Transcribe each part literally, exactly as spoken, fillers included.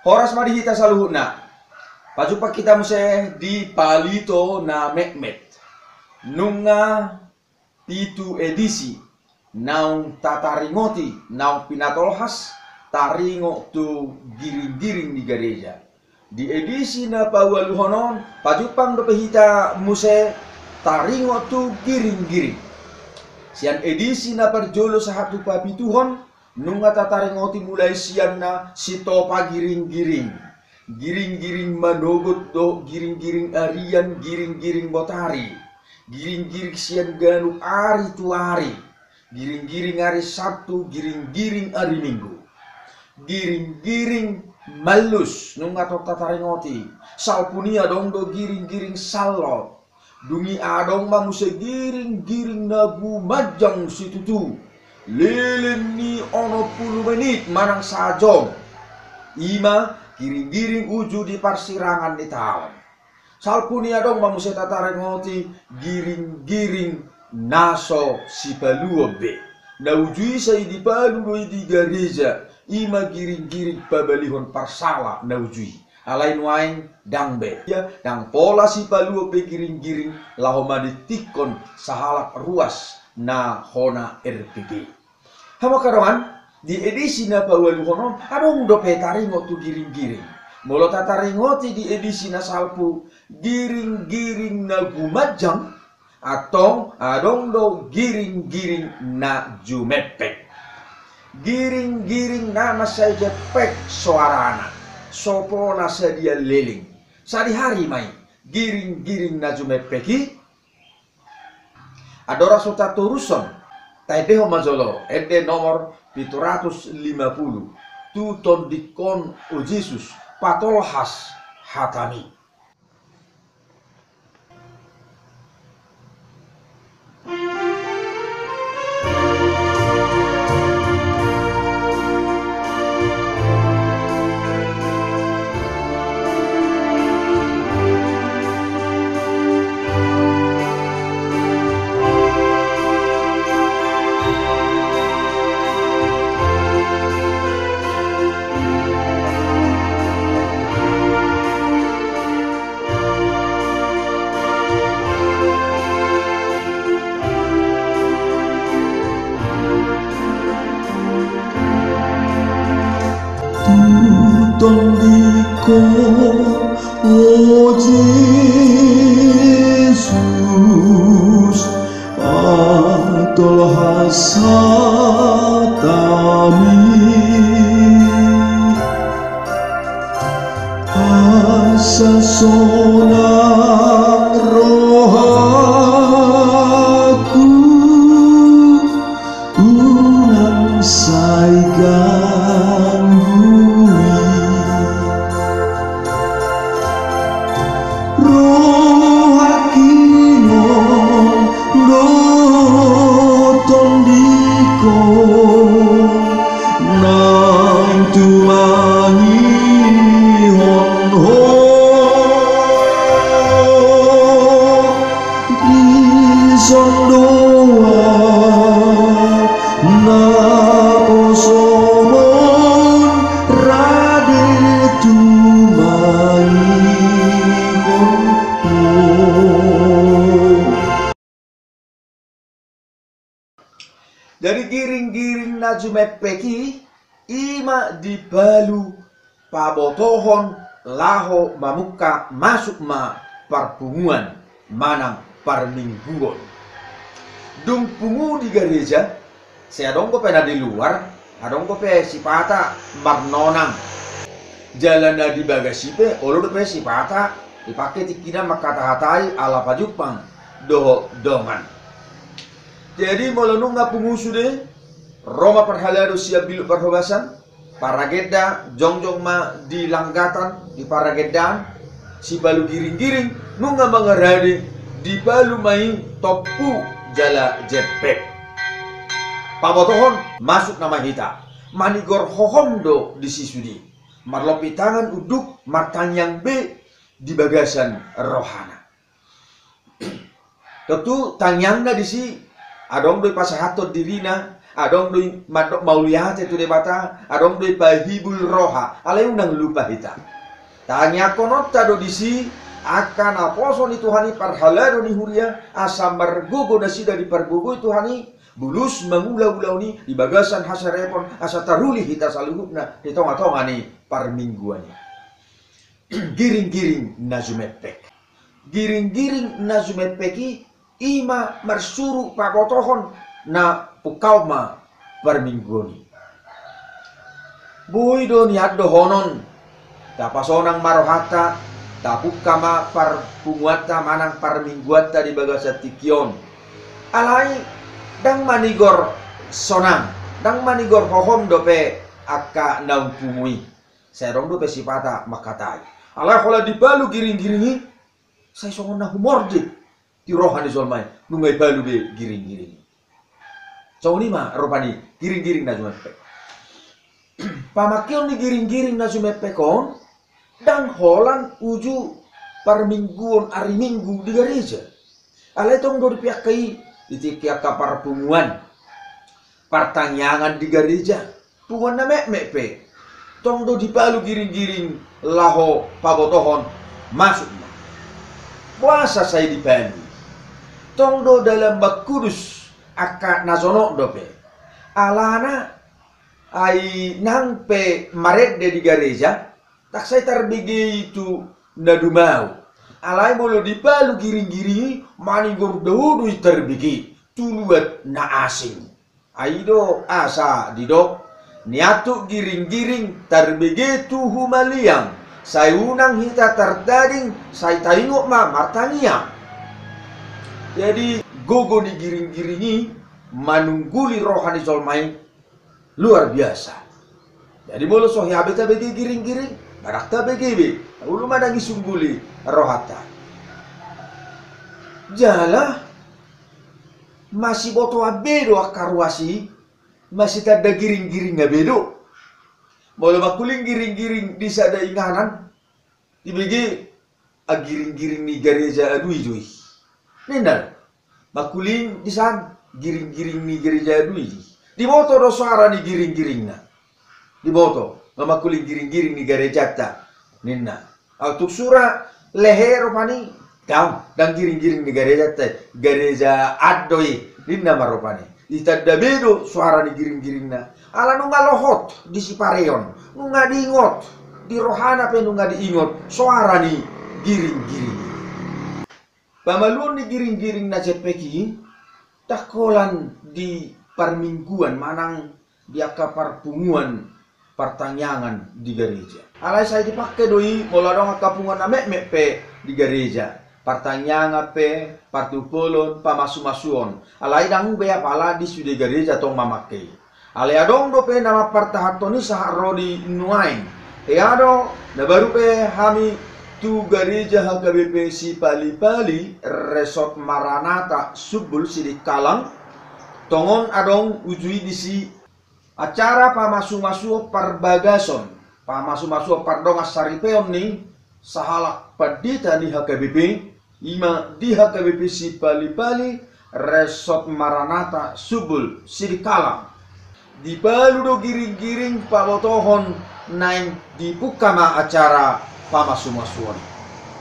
Horas ma di hita saluhutna. Pajumpang hita muse di Palito na Metmet. Nunga pitu edisi naung tataringoti, naung pinatolhas taringot tu giring-giring ni gareja. Di edisi na paualuhon on, pajumpang dope hita muse taringot tu giring-giring. Sian edisi na parjolo sahat tu papituhon, nunga tataringoti mulai sian na sitopa giring-giring. Giring-giring manogot dohot giring-giring arian, giring-giring botari. Giring-giring sian ganup ari tu ari. Giring-giring ari Sabtu, giring-giring ari Minggu. Giring-giring mallus, nunga tong tataringoti. Salpu ni adong do giring-giring sallot. Dung i adong ma muse giring-giring na gumanjang situtu. Leleng ni onom pulu menit manang sajom. I ma giring-giring uju di parsirangan ni taon. Salpu ni adong ma muse tataringoti giring-giring na so sipaluon be. Na uju i sai dipalu do i di gareja, i ma giring-giring pabalihon parsala na uju i. Alai nuaeng ndang be. Ia, ndang pola sipaluon be giring-giring laho manitikkon sahalak ruas na hona R P P. Hamu angka dongan, di edisi na paualuhon on, adong dope taringot tu giring-giring. Molo tataringoti di edisi na salpu, giring-giring na gumanjang, antong adong do giring-giring na jumepek. Giring-giring na mansai jepek soarana, so pola sadia leleng. Sadihari ma i, giring-giring na jumepek i. Andorang so tatorushon, taendehon ma jolo ende nomor pitu ratus lima pulu. Tu tondingkon, o Jesus, patolhas hatami. Tu tondingkon, o Jesus, patolhas hatami. Asa sonang rohangku, unang sai ganggui. Rohangki on do tondingkon, naeng tumangihon ho. Dison do ahu naposomon, rade tumangihon ho. Jadi giring-giring na jumepek i, i ma dipalu pabotohon laho mamungka, masuk ma parpunguan manang parmingguon. Dung pungu di gareja, sai adong dope na di luar, adong dope sipata marnonang. Jala na di bagas i pe olo dope sipata dipake tingkina mangkata-hatai ala pajumpang dohot dongan. Jadi molo nunga pungu sude, ro ma parhalado sian bilut parhobasan, paragenda jongjong ma di langgatan, di paragendaan, sipalu giring-giring, nunga mangarade, dipalu ma i tompu jala jempek. Pabotohon, masuk nama hita, manigor hohom do disi sude. Marlopi tangan unduk, martangiang be di bagasan rohana. Tontu tangiangna disi, adong do i pasahathon dirina, adong do i mandok mauliate tu Debata, adong do i pahibul roha, alai unang lupa hita. Tangiangkononta do disi angka naposo ni Tuhan i, parhalado ni huria, asa margogo nasida dipargogoi Tuhan i, bulus mangula ulaon i di bagasan hasarepon, asa taruli hita saluhutna di tongatonga ni parmingguan i. Giringgiring na jumempek. Giringgiring na jumempek i, i ma marsuru pabotohon na pungkaon ma parmingguon i. Boi do nian dohonon, tapasonang ma rohanta, tapungka ma parpunguanta manang parmingguanta di bagasan tingki on. Alai ndang manigor sonang, ndang manigor hohom dope angka naung pungu i. Sai adong dope sipata mangkatai, alai holan dipalu giringgiring i, sai songon na humorde di roha ni jolma i, nunga dipalu be giringgiring i. Songon i ma rupani giringgiring na jumempek. Pamangkeon ni giringgiring na jumempek on ndang holan uju parmingguon ari Minggu di gareja. Alai tong do dipakke i di tingki angka parpunguan, partangiangan di gareja, punguan na metmet pe. Tong do dipalu giringgiring laho pabotohon masuk ma. Boasa sai dipalu? Tong do dalan mangkudus angka na jonok dope. Alana ai nang pe marende di gareja, ndang sai tarbege i tu na dumau. Alai molo dipalu giringgiring i, manigor dao do i tarbege tu luat na asing. Ai do asa didok, niantuk giringgiring tarbege tu humaliang, sai unang hita tartading, sai taingot ma martangiang. Jadi gogo ni giringgiring i manungguli roha ni jolma i luar biasa. Jadi molo so hea be tabege giringgiring, ndang tabege be, olo ma ndang isungguli rohanta. Jala masibotoan be do angka ruas i, masitanda giringgiringna be do. Molo mangkuling giringgiring di sada inganan, dibege, a, giringgiring ni gareja Adui do i, ninna. Mangkuling di san, giringgiring ni gareja Adui, diboto do soara ni giringgiringna. Diboto, nga mangkuling giringgiring ni garejanta, ninna. Au tuk sura lehe rupani, ndang, ndang giringgiring ni garejanta, gareja an do i, ninna ma rupani. Ditanda be do soara ni giringgiringna. Ala nunga lohot di sipareon, nunga diingot di rohana pe, nunga diingot soara ni giringgiring. Pamaluon ni giringgiring na jempek i, ndang holan di parmingguan manang di angka parpunguan partangiangan di gareja. Alai sai dipakke do i molo adong angka punguan na metmet pe di gareja, partangiangan pe, partumpolon, pamasumasuon. Alai ndang be apala di sude gareja tong mamake i. Alai adong dope na mampartahanhon i sahat ro di nuaeng. Hea do na baru pe hami tu gareja H K B P Sipalipali, Resort Maranatha Sumbul Sidikalang. Tongon adong uju i disi acara pamasumasuon parbagason, pamasumasuon pardongansaripeon ni sahalak pandita ni H K B P, i ma di H K B P Sipalipali, Resort Maranatha Sumbul Sidikalang. Dipalu do giringgiring pabotohon naeng dipungka ma acara pamasumasuon.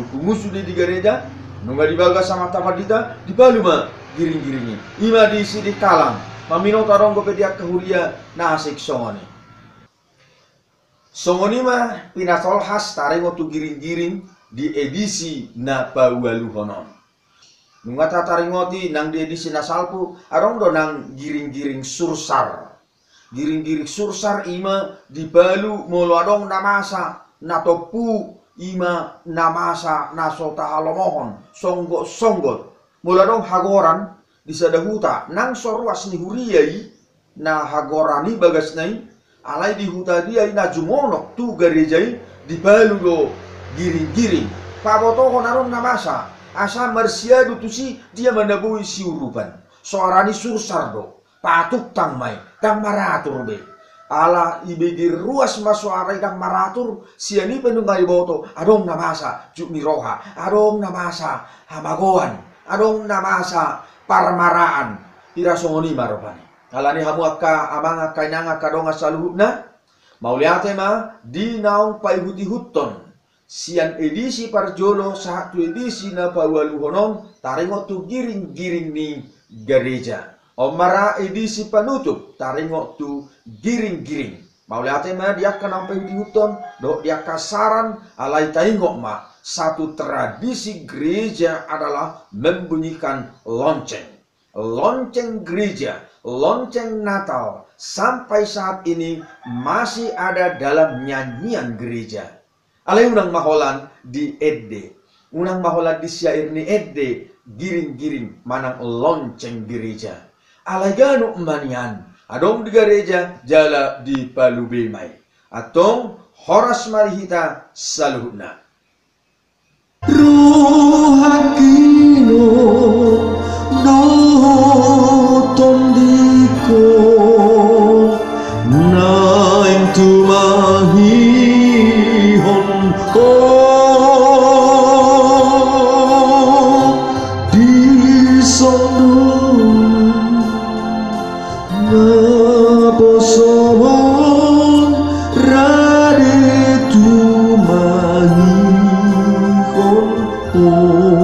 Dung pungu sude di gareja, nunga dibagas amanta pandita, dipalu ma giringgiring i. I ma di Sidikalang, maminoto adong dope di angka huria na asing songon i. Songon i ma pinatolhas taringot tu giringgiring di edisi na paualuhon on. Nunga tataringoti nang di edisi na salpu, adong do nang giringgiring sursar. Giringgiring sursar i ma dipalu molo adong na masa na tompu, i ma na masa na so tahalomohon, songgotsonggot. Molo adong hagoran di sada huta nang so ruas ni huria i, na hagoran i bagasna i, alai di huta dia i na jumonok tu gareja i, dipalu do giringgiring pabotohon adong na masa, asa marsiadu tusi dia ma na boi siurupan. Soara ni sursar do, patungtang ma i, ndang maratur be. Ala ibege ruas ma soara i ndang maratur, sian i pe nunga diboto adong na masa jut ni roha, adong na masa hamagoan, adong na masa parmaraan. Pira songon i ma rupani. Alani hamu angka amang, angka inang, angka dongan saluhutna, mauliate ma di naung paihut-ihuthon sian edisi parjolo sahat tu edisi na paualuhon on, taringot tu giring-giring ni gareja. On ma ra edisi panutup, taringot tu giring-giring. Mauliate ma di angka naung paihut-ihuthon dohot di angka saran, alai taingot ma, satu tradisi gereja adalah membunyikan lonceng. Lonceng gereja, lonceng Natal sampai saat ini masih ada dalam nyanyian gereja. Alai unang ma holan di ende, unang ma holan di syair ni ende giring-giring manang lonceng gereja. Alai ganup ma nian adong di gareja jala dipalua be ma i. Antong, horas ma di hita saluhutna. Rohangki dohot tondingku naeng tumangihon ho di son on. Naposo on rade tumangihon ho.